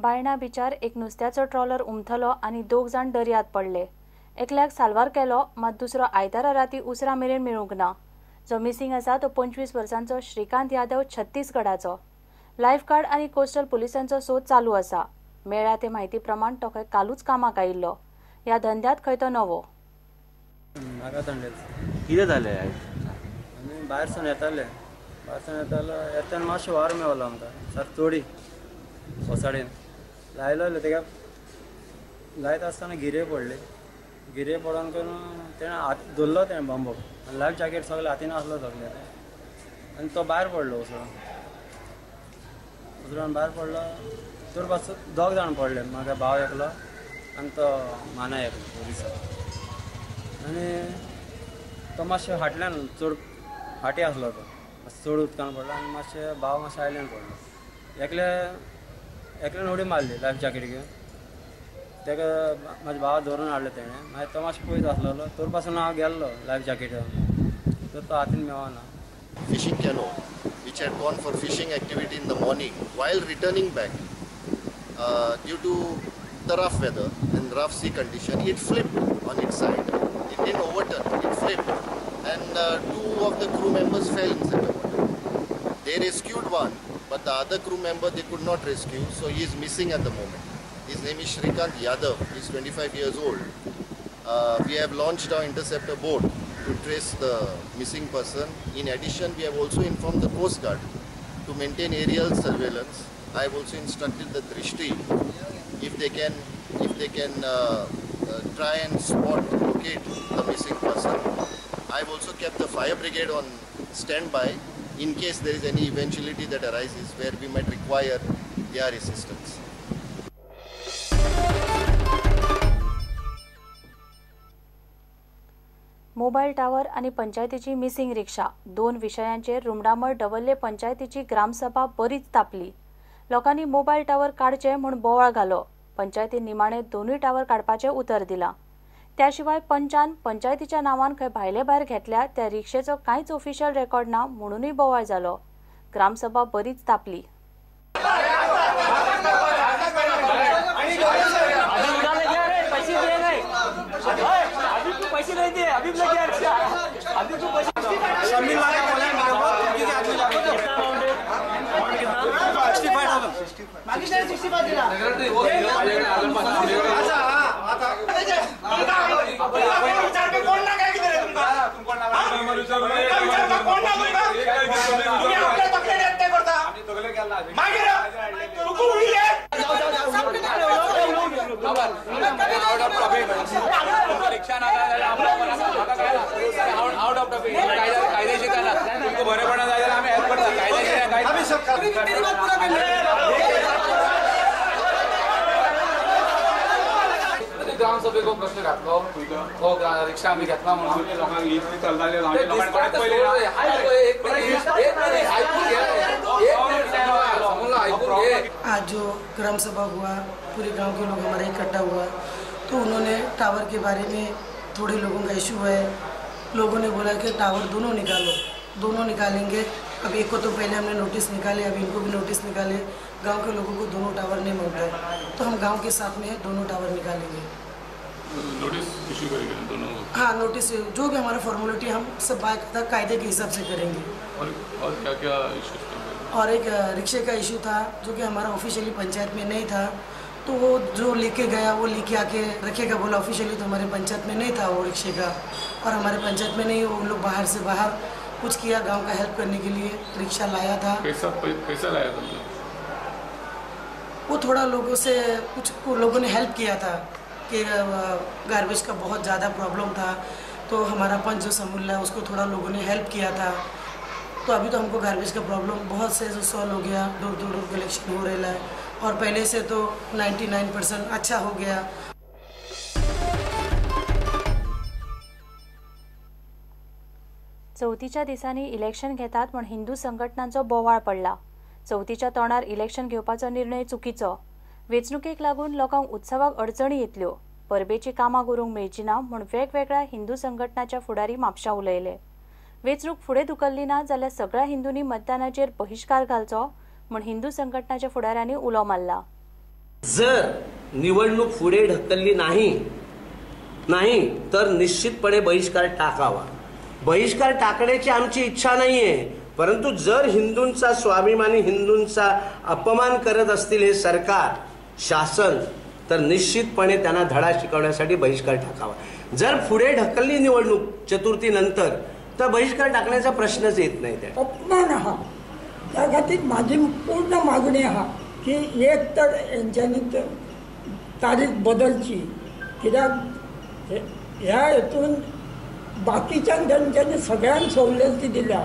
बायणा बिचार एक नुस्त्याचो ट्रॉलर उमथलो आनी 2 जाण दर्यात पडले. एकल्याक साल्वार केलो, मात दुसरो आयतारा राती उसरा मेरेन मेळूंक ना. जो मिसिंग आसा तो 25 वर्सांचो श्रीकांत यादव छत्तीसगडाचो. लायफगार्ड आनी कोस्टल पुलिसांचो सोद चालू आसा. मेळ्ळ्या ते म्हायती प्रमाण तो खंय कालूच कामाक आयिल्लो. ह्या धंद्यात खंय तो नवो. कितें जालें? आमी भायर सून येताले, येतना मातशें वारो मेवलो आमकां सारको चोडी वसाडेन लायलो तेका लायता आसतना गिरे पडले. गिरे पडोन करून तेणें हात धरलो, तेणें बांबो आनी लायफ जॅकेट सगळें हातीन आसलो सगळें आनी तो भायर पडलो उसळोन. उसळोन भायर पडलो तर पासून 2 जाण पडले, म्हाका भाव एकलो आनी तो मानाय एकलो पोलिसा. आनी तो मातशें फाटल्यान चड फाटीं आसलो, तो चड उदकान पडलो आनी मातशें भाव मातशें आयल्यान पडलो. एकल्यान उडी मारली लायफ जॅकेट घेवन, ताका म्हाज्या भावा धरून हाडलो तेणें. मागीर तो मातशें पयस आसलेलो तर पासून हांव गेल्लो लायफ जॅकेट घेवन, तर तो हातीन मेवना. Fishing canoe which had gone for fishing activity in the morning, while returning back due to the rough weather and rough sea condition, it flipped on its side. It didn't overturn, it flipped, and 2 of the crew members fell inside the water. They rescued one, but the other crew member they could not rescue, so he is missing at the moment. His name is Shrikant Yadav. He is 25 years old. We have launched our interceptor boat to trace the missing person. In addition, we have also informed the Coast Guard to maintain aerial surveillance. I have also instructed the Drishti if they can try and spot, locate the missing person. I have also kept the fire brigade on standby in case there is any eventuality that arises where we might require their assistance. Mobile tower आनी पंचायतीची missing रिक्षा 2 विशयांचेर रुमडामळ दवर्ले पंचायतीची ग्रामसभा बरीच तापली. लोकांनी mobile tower काडचे म्हूण बोवाळ घालो. पंचायतीन निमाणे 2 टावर काडपाचें उतर दिलां. त्या शिवाय पंचान पंचायतीच्या नांवान खंय भायले भायर घेतल्या त्या रिक्षेचो कांयच ऑफिशियल रेकॉर्ड ना म्हणूनय बोवाळ जालो. ग्रामसभा बरीच तापली. ग्रामसभेको प्रश्न घातलो हो रिक्षा आमी घेतला म्हणून आज जो ग्राम सभा हुआ, पूरे गांव के लोग हमारे इकट्ठा हुआ, तो उन्होंने टावर के बारे में थोड़े लोगों का इशू है. लोगों ने बोला कि टावर दोनों निकालो, दोनों निकालेंगे. अब एक को तो पहले हमने नोटिस निकाले, अब इनको भी नोटिस निकाले. गांव के लोगों को दोनों टावर नहीं मिलता है, तो हम गांव के साथ में है, दोनों टावर निकालेंगे. नोटिस इशू करेंगे दोनों? हाँ, नोटिस जो भी हमारा फॉर्मेलिटी हम सब बाकायदा कायदे के हिसाब से करेंगे. और क्या क्या इशू? और एक रिक्शे का इशू था जो कि हमारा ऑफिशियली पंचायत में नहीं था, तो वो जो लेके गया वो लेके आके रखेगा बोला. ऑफिशियली तो हमारे पंचायत में नहीं था वो रिक्शे का, और हमारे पंचायत में नहीं, वो लोग बाहर से बाहर कुछ किया गांव का हेल्प करने के लिए रिक्शा लाया था. कैसा लाया था वो? थोड़ा लोगों से कुछ लोगों ने हेल्प किया था कि गार्बेज का बहुत ज़्यादा प्रॉब्लम था, तो हमारा पंच जो समूल्ला है उसको थोड़ा लोगों ने हेल्प किया था. तो अभी तो हमको गार्बेज का प्रॉब्लम बहुत से जो सॉल्व हो गया, डोर टू डोर कलेक्शन हो रहा है, और पहले से तो 99% अच्छा हो गया. चवथीच्या दिसांनी इलेक्शन घेतात म्हण हिंदू संघटनांचो बोवाळ पडला. चवथीच्या तोंडार इलेक्शन घेवपाचो निर्णय चुकीचो. वेंचणुकेक लागून लोकांक उत्सवाक अडचणी येतल्यो, परबेची कामां करूंक मेळची ना म्हूण वेगवेगळ्या हिंदू संघटनाच्या फुडारी म्हापशा उलयले. वेंचणूक फुडें धुकल्ली ना जाल्यार सगळ्या हिंदूंनी मतदानाचेर बहिश्कार घालचो म्हूण हिंदू संघटनाच्या फुडाऱ्यांनी उलो मारला. जर निवडणूक पुढे ढकलली नाही नाही तर निश्चितपणे बहिष्कार टाकावा। बहिष्कार टाकण्याची आमची इच्छा नाही आहे, परंतु जर हिंदूंचा स्वाभिमानी हिंदूंचा अपमान करत असतील हे सरकार शासन तर निश्चितपणे त्यांना धडा शिकवण्यासाठी बहिष्कार टाकावा। जर पुढे ढकलली निवडणूक चतुर्थीनंतर तर बहिष्कार टाकण्याचा प्रश्नच येत नाही। त्या अपमान हा त्या खातीर माझी पूर्ण मागणी आहा की एक तर हेंच्यांनी तारीख बदलची, कित्याक ह्या हेतून बाकीच्यांक तेंच्यांनी सगळ्यांक सवलती दिल्या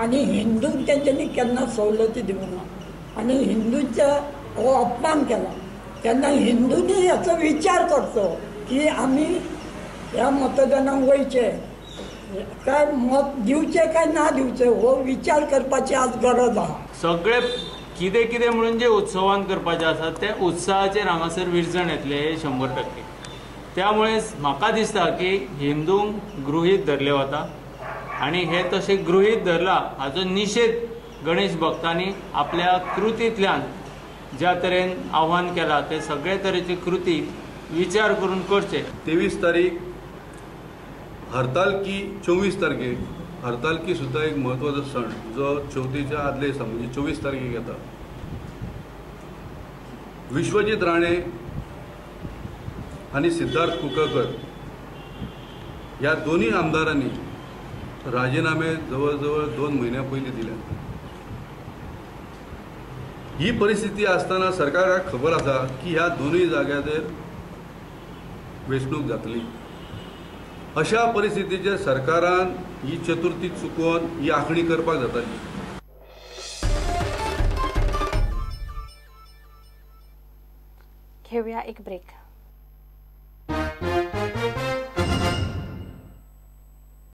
आनी हिंदूंक तेंच्यांनी केन्ना सवलती दिवंक ना आनी हिंदूंचा हो अपमान केला। तेन्ना हिंदूंनी हाचो विचार करचो की आमी ह्या मतदानाक वयचें काय मत दिवचें काय ना दिवचें हो विचार करपाची आज गरज आहा। सगळे कितें कितें म्हणून जे उत्सवान करपाचें आसा ते उत्साहाचेर हांगासर विरजण येतलें हे 100%। त्यामुळे म्हाका दिसता की हिंदूंक गृहीत धरले वता आनी हे तशें गृहीत धरला हाचो निशेध गणेश भक्तांनी आपल्या कृतींतल्यान ज्या तरेन आव्हान केला ते सगळे तरेची कृती विचार करून करचे। 23 तारीख हरतालकी 24 तारखेक हरतालकी सुद्दां एक म्हत्वाचो सण जो चवथीच्या आदले दिसा म्हणजे 24 तारखेक येता। विश्वजीत राणे आनी सिद्धार्थ कुंकळकर ह्या दोन्ही आमदारांनी राजीनामे जवळ जवळ 2 म्हयन्या पयलीं दिल्या। ही परिस्थिती आसतना सरकाराक खबर आसा की ह्या दोनूय जाग्याचेर वेंचणूक जातली। अशा परिस्थितीचेर सरकारान ही चतुर्थी चुकोवन ही आंखणी करपाक जाताली। घेऊया एक ब्रेक।